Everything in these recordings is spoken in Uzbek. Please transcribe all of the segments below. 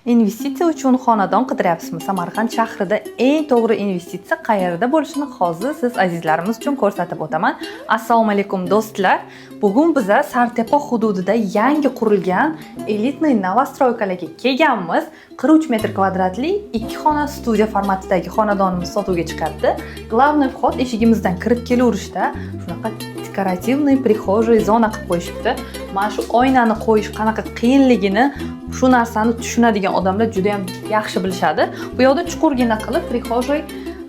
Investitsiya uchun xonadon qidiryapsizmi? Samarqand shahrida eng to'g'ri investitsiya qayerda bo'lishini hozir siz azizlarimiz uchun ko'rsatib o'taman. Assalomu alaykum, do'stlar. Bugun biza Sartepa hududida yangi qurilgan элитный новостройка larga kelganmiz. 43 metr kvadratli ikki xona studiya formatidagi xonadonimiz sotuvga chiqyapti. Главный вход eshigimizdan kirib kelaverishda shunaqa декоративный прихожий zona qilib qo'yishibdi. Mana shu oynani qo'yish qanaqa qiyinligini shu narsani tushunadigan odamlar juda ham yaxshi bilishadi. Bu yoqda chuqurgina qilib прихожий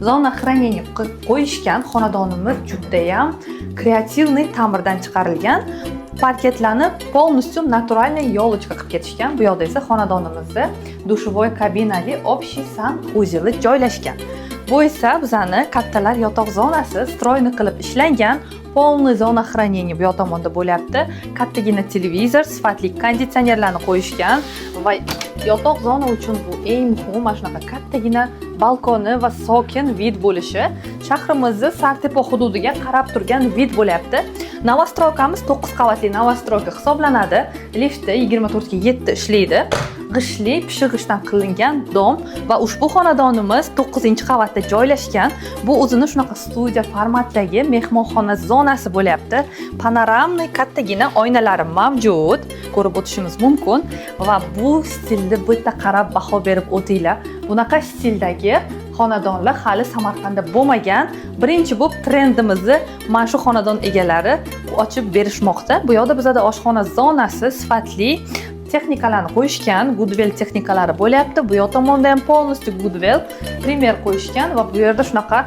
zona хранения qilib qo'yishgan. Xonadonimiz judayam креативный ta'mirdan chiqarilgan. Parketlarni полностью натуральный елочка qilib ketishgan. Bu yoqda esa xonadonimizda душевой kabinali общий санузел i joylashgan. Bu esa bizani kattalar yotoq zonasi, стройный qilib ishlangan, полный zona хранения bu yoq tomonda bo'lyapti. Kattagina televizor, sifatli konditsionerlarni qo'yishgan va yotoq zona uchun bu eng muhimi, mana shunaqa kattagina balkoni va sokin вид bo'lishi. Shahrimizni Sartepa hududiga qarab turgan вид bo'lyapti. Новостройка miz 9 qavatli новостройка hisoblanadi. Lifti 24 ga 7 ishlaydi. G'ishtli, pishiq g'ishtdan qilingan дом va ushbu xonadonimiz 9-qavatda joylashgan. Bu o'zini shunaqa studiya formatdagi mehmonxona zonasi bo'lyapti. Панорамный kattagina oynalari mavjud, ko'rib o'tishimiz mumkin va bu stilni bitta qarab baho berib o'tinglar. Bunaqa stildagi xonadonlar hali Samarqandda bo'lmagan. Birinchi bo'lib trendimizni mana shu xonadon egalari ochib berishmoqda. Bu yoqda bizada oshxona zonasi, sifatli texnikalarni qo'yishgan, Goodwell texnikalari bo'lyapti. Bu yoq tomonda ham полностью Goodwell Premier qo'yishgan va bu yerda shunaqa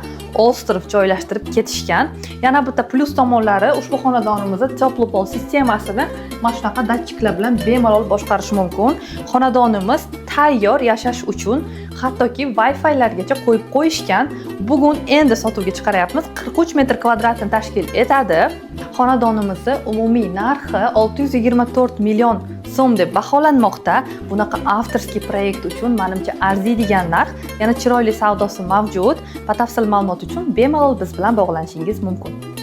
остров joylashtirib ketishgan. Yana bitta plyus tomonlari, ushbu xonadonimizda теплый пол sistemasini mana shunaqa datchiklar bilan bemalol boshqarish mumkin. Xonadonimiz tayyor yashash uchun, hattoki Wi-Fi'largacha qo'yib qo'yishgan. Bugun endi sotuvga chiqaryapmiz. 43 metr kvadratni tashkil etadi. Xonadonimizni umumiy narxi 624 million so'm deb baholanmoqda. Bunaqa авторский proyekt uchun, manimcha, arziydigan narx. Yana chiroyli savdosi mavjud. Batafsil ma'lumot uchun bemalol biz bilan bog'lanishingiz mumkin.